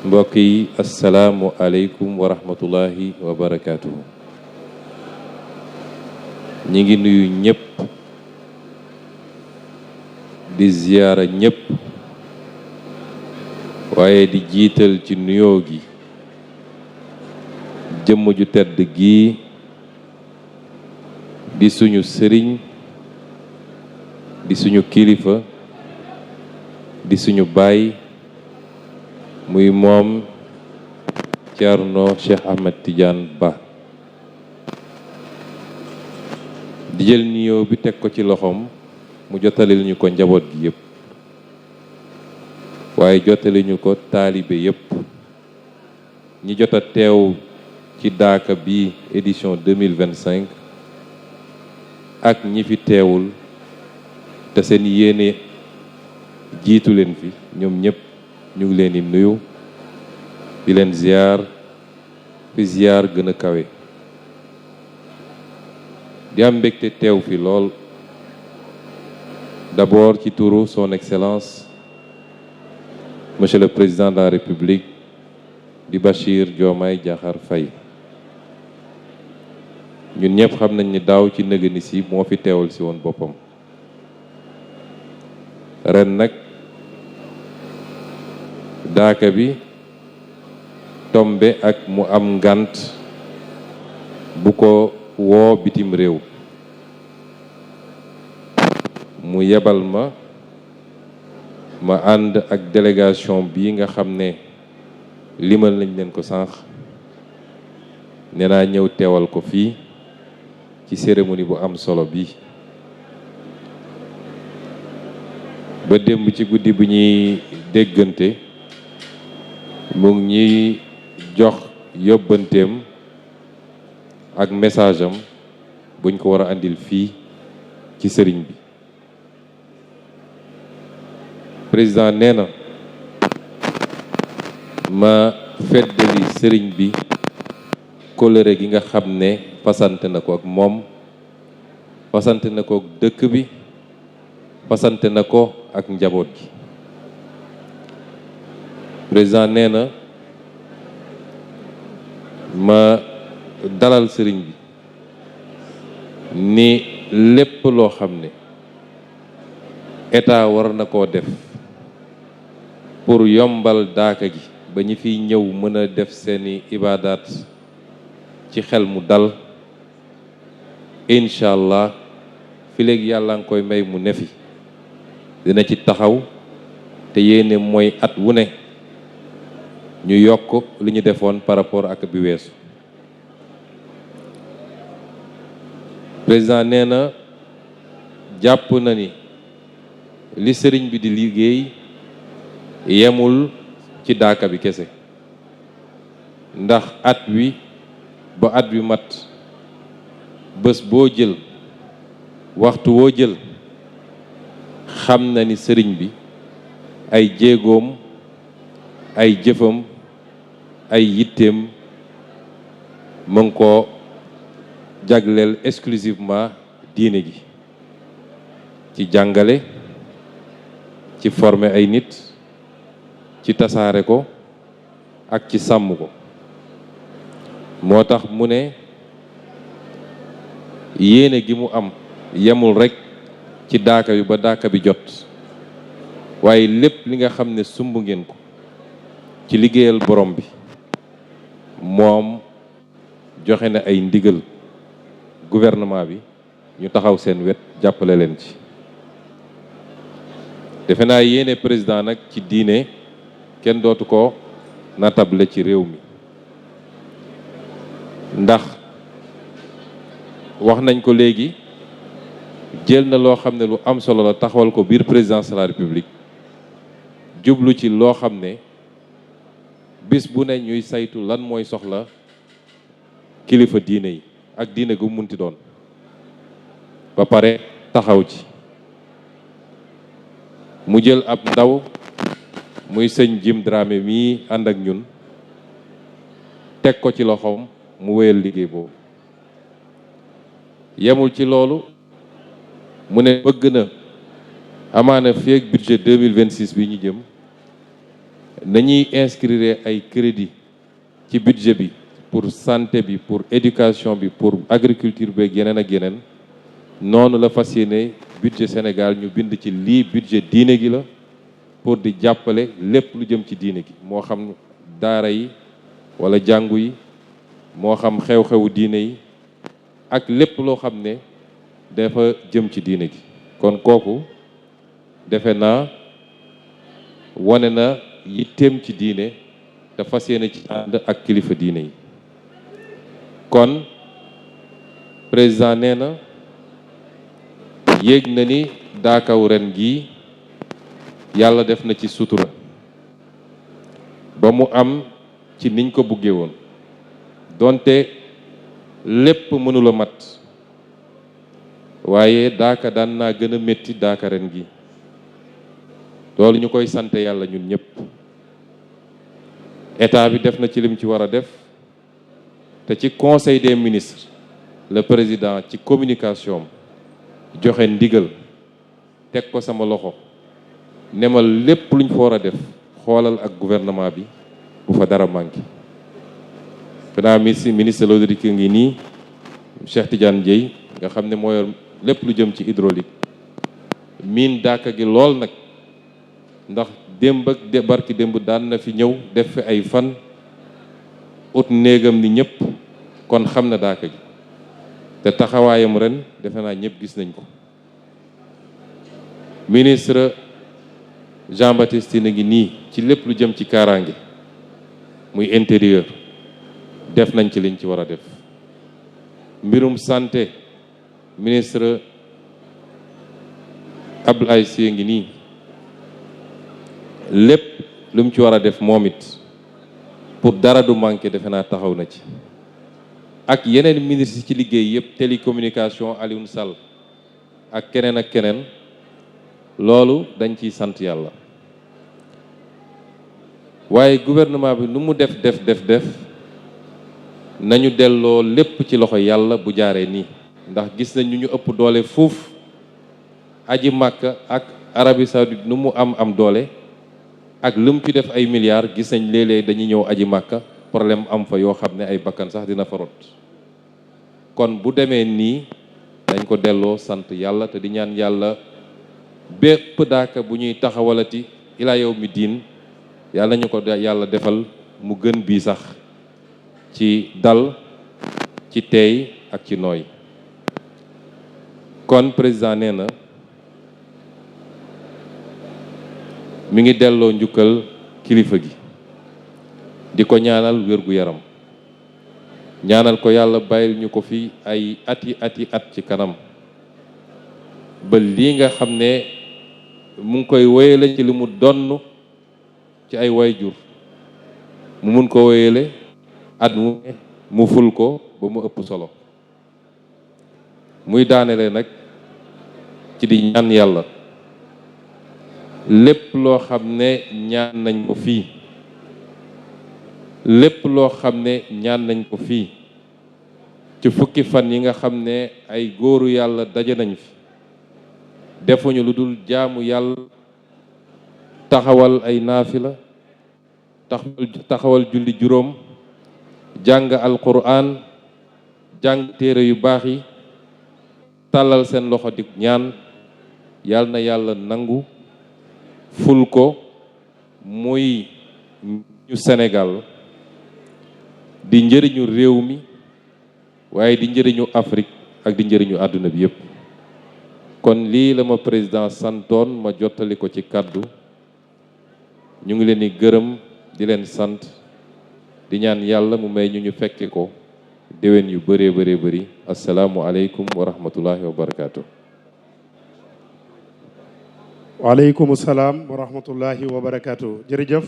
mbokk yi asalaamu aleykum wa rahmatullahi wa barakaatuhu. ñi ngi nuyu ñëpp di ziyaara ñëpp waaye di jiital ci nuyoo gi jëmm ju tedd gi di suñu sëriñ di suñu kilifa di suñu baay muy moom Thierno Cheikh Ahmed Tidiane Ba di jël nuyoo bi teg ko ci loxoom mu jottalil ñu ko njaboot gi yëpp waaye jottali ñu ko taalibe yëpp ñi jot a teew ci daaka bi édition 2025 ak ñi fi teewul te seen yéene jiitu leen fi ñoom ñëpp ñu ngi leen di nuyu di leen ziar fi ziar gën a kawe di am mbégte teew fi lool d'abord ci turu son excellence monsieur le président de la république di Bachir Diomaye Diakhar Faye ñun ñëpp xam nañ ni daaw ci nëgëni si moo fi teewal si woon boppam ren nag daaka bi tombe ak mu am ngànt bu ko woo bitim réew mu yebal ma ànd ak délégation bi nga xam ne limal nañ leen ko sànq nee naa ñëw teewal ko fii ci cérémonie bu am solo bi ba démb ci guddi bu ñuy déggante mu ngi ñuy jox yóbbanteem ak message am buñ ko war a andil fii ci sëriñ bi président nee na ma feddali sëriñ bi kóllëre gi nga xam ne fasante na ko ak moom fasante na ko ak dëkk bi fasante na ko ak njaboot gi président nee na ma dalal sëriñ bi ni lépp loo xam ne état war na koo def pour yombal daaka gi ba ñi fiy ñëw mën a def seeni ibaadaat ci xel mu dal incha allah fi léegi yàlla nga koy may mu nefi dina ci taxaw te yéene mooy at wu ne ñu yokk li ñu defoon par rapport ak bi weesu président nee na jàpp na ni li sëriñ bi di liggéey yemul ci daaka bi kese ndax at wi ba at wi mat bés boo jël waxtu woo jël xam na ni sëriñ bi ay jéegoom ay jëfam ay yitteem mu ngi ko jagleel exclusivement diine gi ci jàngale ci former ay nit ci tasaare ko ak ci sàmm ko moo tax mu ne yéene gi mu am yemul rekk ci daaka bi ba daaka bi jot waaye lépp li nga xam ne sumb ngeen ko ci liggéeyal borom bi moom joxe na ay ndigal gouvernement bi ñu taxaw seen wet jàppale leen ci defe naa yéene président nag ci diine kenn dootu ko natable ci réew mi ndax wax nañ ko léegi jël na loo xam ne lu am solo la taxawal ko biir présidence de la république jublu ci loo xam ne bis bu ne ñuy saytu lan mooy soxla kilifa diine yi ak diine gu munti doon ba pare taxaw ci mu jël ab ndaw muy sëñ Jim Dramé mii ànd ak ñun teg ko ci loxoom mu wéyal liggéey boobu yemul ci loolu mu ne bëgg na amaana fii ak budget 2026 bi ñu jëm nañuy inscrire ay crédit ci budget bi pour santé bi, pour éducation bi, pour agriculture beeg yeneen ak yeneen noonu la fas yéene budget Sénégal ñu bind ci lii budget diine gi la pour di jàppale lépp lu jëm ci diine gi moo xam daara yi wala jàngu yi moo xam xew-xewu diine yi ak lépp loo xam ne dafa jëm ci diine gi kon kooku defe naa wane na yitteem ci diine te fas yéene ci ànd ak kilifa diine yi kon président nee na yéeg na ni daakaw ren gii yàlla def na ci sutura ba mu am ci niñ ko buggee woon donte lépp mënula mat waaye daaka daan naa gën a métti daaka ren gi loolu ñu koy sant yàlla ñun ñëpp état bi def na ci lim ci war a def te ci conseil des ministres le président ci communication joxe ndigal teg ko sama loxo ne ma lépp luñ fa war a def xoolal ak gouvernement bi bu fa dara manqué fenaa ministre de l'hydraulique ngi nii Cheikh Tidiane Dièye nga xam ne moo yor lépp lu jëm ci hydraulique miin daaka gi lool nag ndax démb ak barki démb daan na fi ñëw def fi ay fan ut néegam ni ñëpp kon xam na daaka gi te taxawaayam ren defe naa ñëpp gis nañ ko ministre Jean-Baptiste Tine ngi nii ci lépp lu jëm ci kaaraange muy intérieur def nañ ci liñ ci war a def mbirum santé ministre Abdoulaye Sy ngi nii lépp lu mu ci war a def moom it pour dara du manqué defe naa taxaw na ci ak yeneen ministre ci liggéey yëpp télécommunication Alioune Sall ak keneen loolu dañ ciy sant yàlla waaye gouvernement bi nu mu def nañu delloo lépp ci loxo yàlla bu jaaree nii ndax gis nañ ñu ëpp doole fuuf aji Màkka ak Arabie Saoudite nu mu am doole ak lu mu ci def ay milliards gis nañ léeg-léeg dañuy ñëw aji Màkka problème am fa yoo xam ne ay bakkan sax dina fa rot kon bu demee nii dañ ko delloo sant yàlla te di ñaan yàlla bépp daaka bu ñuy taxawalati ila yow mi diin yàlla ñu ko yàlla defal mu gën bii sax ci dal ci teey ak ci nooy kon président nee na mi ngi delloo njukkal kilifa gi di ko ñaanal wér-gu-yaram ñaanal ko yàlla bàyyil ñu ko fi ay ati at ci kanam ba lii nga xam ne mu ngi koy wéyale ci li mu donn ci ay waajur mu mun ko wéyale at mu ful ko ba mu ëpp solo muy daanele nag ci di ñaan yàlla lépp loo xam ne ñaan nañ ko fii lépp loo xam ne ñaan nañ ko fii ci fukki fan yi nga xam ne ay góoru yàlla daje nañ fi defuñu lu dul jaamu yàlla taxawal ay naafila taxawal julli juróom jàng alquran jàng téere yu baax yi tàllal seen loxo di ñaan yàlla na yàlla nangu ful ko muy ñu Sénégal di njëriñu réew mi waaye di njëriñu Afrique ak di njëriñu àdduna bi yépp kon lii la ma président santoon ma jottali ko ci kàddu ñu ngi leen di gërëm di leen sant di ñaan yàlla mu may ñu fekke ko déwén yu bëree bëri asalaamu aleykum wa rahmatullahi wa barakaatu. waaleykum salaam wa rahmatullahi wa barakaatu. jërëjëf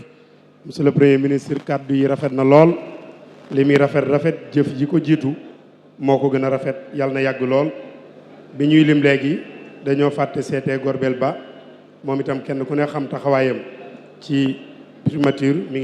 monsieur le premier ministre kàddu yi rafet na lool li muy rafet jëf ji ko jiitu moo ko gën a rafet yàlla na yàgg lool bi ñuy lim léegi dañoo fàtte seete Gorbel Ba moom itam kenn ku ne xam taxawaayam ci primature mi ngi